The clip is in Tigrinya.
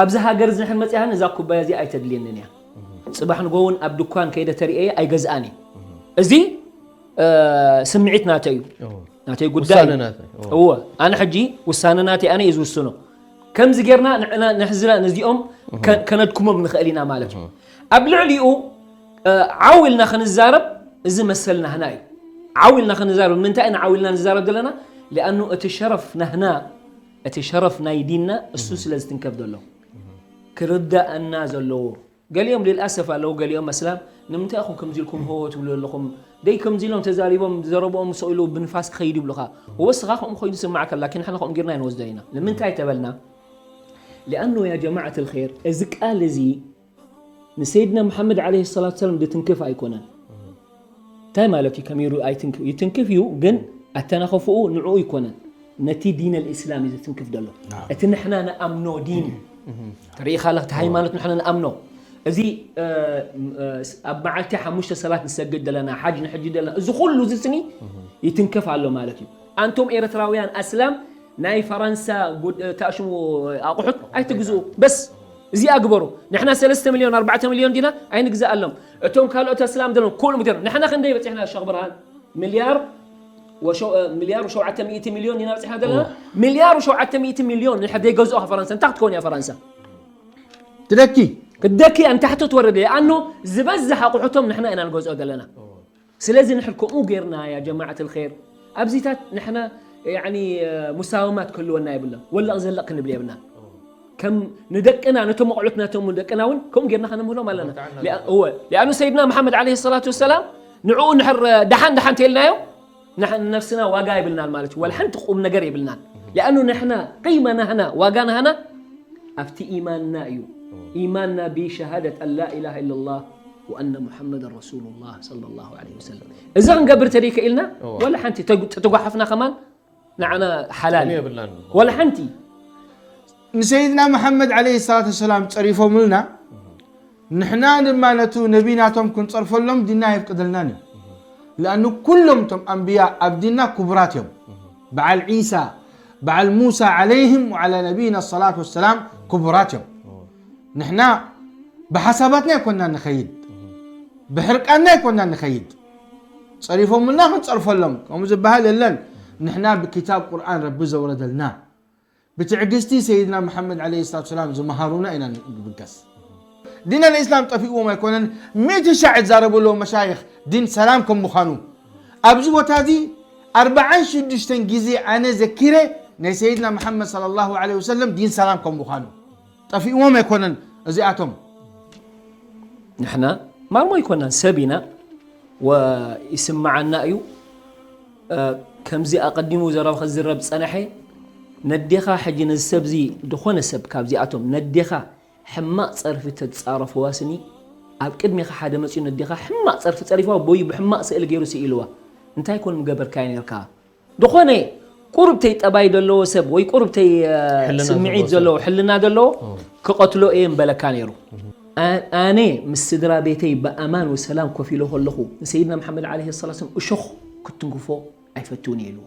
ኣብዚ ሃገር እዚ ንሕን መፅኣን እዛ ኩባያ እዚኣ ኣይተድልየንን እያ። ፅባሕ ንጎ እውን ኣብ ድኳን ከይደ ተርእየ ኣይገዝኣን እየ። እዚ እ፣ ስምዒት ናተይ እዩ። እዎ። ናተይ ጉዳይ ውሳነ እዩ። ናተይ፣ እዎ። እዎ፣ ኣነ ሕጂ ውሳነ ናተይ ኣነ እዩ ዝውስኖ። ከምዚ ጌርና ንዕና ንሕዝና ነዚኦም ከ-፣ ከነድክሞም ንኽእል ኢና ማለት እዩ። ኣብ ልዕሊኡ፣ እ፣ ዓው ኢልና ክንዛረብ እዚ መሰል ናህና እዩ። ዓው ኢልና ክንዛረብ፣ ንምንታይ ኢና ዓው ኢልና ንዛረብ ዘለና? ሊኣኑ እቲ ሸረፍ ናህና፣ እቲ ሸረፍ ናይ ዲንና እሱ ስለ ዝትንከፍ ዘሎ። ክርዳኣና ዘለዎ። ገሊኦም ልልኣሰፍ ኣለዉ፣ ገሊኦም ኣስላም ንምንታይ ኢኹም ከምዚ ኢልኩም ሆ ትብሉ ኣለኹም? ደይ ከምዚ ኢሎም ተዛሪቦም ዘረብኦም ስቕ ኢሉ ብንፋስ ክኸይድ ይብሉኻ። ወስኻ ከምኡ ኮይኑ ይስማዓካ፣ ላኪን ንሕና ከምኡ ጌርና ኣይንወስዶ ኢና። ንምንታይ ተበልና? ሊኣኑ ያ ጀማዓት ልኸይር፣ እዚ ቃል እዚ ንሰይድና መሓመድ ዓለይሂ ሰላቱ ሰላም ዝትንክፍ ኣይኮነን። እንታይ ማለት እዩ? ከመይ ሩ-፣ ኣይትንክፍ? ይትንክፍ እዩ፣ ግን ኣተናኸፍኡ ንዕኡ ኣይኮነን። ነቲ ዲን ኣልእስላም እዩ ዝትንክፍ ዘሎ። ናም። እቲ ንሕና ንኣምኖ ዲን እዩ። እህ። ትርኢ ካለኽ፣ እቲ ሃይማኖት ንሕና ንኣምኖ። እዚ፣ እ፣ እ፣ ኣብ መዓልቲ ሓሙሽተ ሰላት ንሰግድ ዘለና፣ ሓጅ ንሕጂ ዘለና፣ እዚ ኩሉ እዚ ስኒ ይትንከፍ ኣሎ ማለት እዩ። ኣንቶም ኤርትራውያን ኣስላም ናይ ፈረንሳ ጉድ-፣ እ፣ ታሽሙ ኣቑሑት ኣይትግዝኡ። በስ እዚኣ ግበሩ። ንሕና ሰለስተ ሚልዮን፣ ኣርባዕተ ሚልዮን ዲና ኣይንግዛኣሎም። እቶም ካልኦት ኣስላም ዘለዉ ኩሉ ምገር። ንሕና ክንደይ በጺሕና ሸኽ ብርሃን? ሚልያር ወሸው-፣ እ፣ ሚልያር ወሸውዓተ ሚእቲ ሚልዮን ኢና በጺሕና ዘለና። እዎ። ሚልያር ወሸውዓተ ሚእቲ ሚልዮን ንድሕር ዘይገዝኦ ፈረንሳ፣ እንታይ ክትከውን እያ ፈረንሳ? ትደኪ። ክትደኪ እያ፣ ንታሕቲ ትወርድ እያ። ኣኖ ዝበዝሕ ኣቑሑቶም ንሕና ኢና ንገዝኦ ዘለና። እዎ። ስለዚ ንሕር ከምኡ ጌርና ያ ጀማዓት ልኸይር፣ ኣብዚታት ንሕና ያኒ፣ እ፣ ሙሳወማት ክህልወና የብልና። ወላቕ ዘለቕ ክንብል የብልና። ከም ንደቅና፣ ነቶም መቑዑት ናቶም ደቅና እውን ከምኡ ጌርና ከነምህሎም ኣለና። ሊኣ-፣ እወ፣ ሊኣኑ ሰይድና መሓመድ ዓለይሂ ሰላቱ ወሰላም ንዕኡ ንሕር ደሓን ደሓን ተይልናዮ፣ ንሕ-፣ ንነፍስና ዋጋ የብልናን ማለት እዩ። ወላ ሓንቲ ቁም ነገር የብልናን። ሊኣኑ ንሕና ቂመ ናህና፣ ዋጋ ናህና ኣብቲ ኢማንና እዩ። ኢማንና ብሸሃደት ኣን ላ ኢላሃ ኢለላህ ወኣነ ሙሓመድን ረሱሉላህ ሰለላሁ ዓለይሂ ወሰለም። እዚ ክንገብር ተደይከኢልና፣ እወ። ወላ ሓንቲ ተጉ-፣ ተተጓሓፍና ከማን ንዓና ሓላል እዩ። የብልናን። ወላ ሓንቲ። ንሰይድና መሓመድ ዓለይሂ ሰላቱ ወሰላም ጸሪፎምልና፣ ንሕና ድማ ነቱ ነቢ ናቶም ክንጸርፈሎም ዲንና የፍቅደልናን እዩ። ለኣኑ ኩሎም እቶም ኣንብያ ኣብ ዲንና ክቡራት እዮም። በዓል ዒሳ፣ በዓል ሙሳ ዓለይሂም ወዓላ ነቢይና ሰላቱ ወሰላም ክቡራት እዮም። ንሕና ብሓሳባትና ኣይኮንና ንኸይድ፣ ብሕርቃንና ኣይኮንና ንኸይድ። ጸሪፎምልና ክንጸርፈሎም ከምኡ ዝበሃል የለን። ንሕና ብኪታብ ቁርኣን ረቢ ዘውረደልና፣ ብትዕግስቲ ሰይድና መሓመድ ዓለይሂ ሰላቱ ወሰላም ዝመሃሩና ኢና ንብገስ። ዲን ኣልእስላም ጠፊእዎም ኣይኮነን። ሚእቲ ሻዕ ይዛረቡ ኣለዉ መሻይኽ ዲን ሰላም ከም ምዃኑ። ኣብዚ ቦታ እዚ ኣርብዓን ሽዱሽተን ግዜ ኣነ ዘኪረ ናይ ሰይድና መሓመድ ሰለላሁ ዓለይሂ ወሰለም ዲን ሰላም ከም ምዃኑ። ጠፊእዎም ኣይኮነን እዚኣቶም። ንሕና ማርሞ ኣይኮናን፣ ሰብ ኢና ወይስምዓና እዩ። እ፣ ከምዚ ኣቐዲሙ ዘረባ ክዝረብ ዝጸንሐ፣ ነዴኻ ሕጂ ነዚ ሰብዚ፣ ዝኾነ ሰብ ካብዚኣቶም ነዴኻ ሕማቕ ጸርፊ ተጻረፍዋ ስኒ፣ ኣብ ቅድሜኻ ሓደ መጺኡ ነዴኻ ሕማቕ ጸርፊ ጸሪፍዋ፣ ወይ ብሕማቕ ስእሊ ገይሩ ስኢልዋ፣ እንታይ ኮን ምገበርካዮ ነርካ? ዝኾነ ቁሩብተይ ጠባይ ዘለዎ ሰብ ወይ ቁሩብተይ፣ እ፣ ሕልና ስምዒት ዘለዎ ሰብ። ዘለዎ፣ ሕልና ዘለዎ ኦ። ክቐትሎ እየ ምበለካ ነይሩ። እህ። ኣ-፣ ኣነ ምስ ስድራ ቤተይ ብኣማን ወሰላም ኮፍ ኢለ ከለኹ፣ ንሰይድና መሓመድ ዓለይሂ ሰላቱ ወሰላም እሾኽ ክትንክፎ ኣይፈትውን እየ ኢልዎ።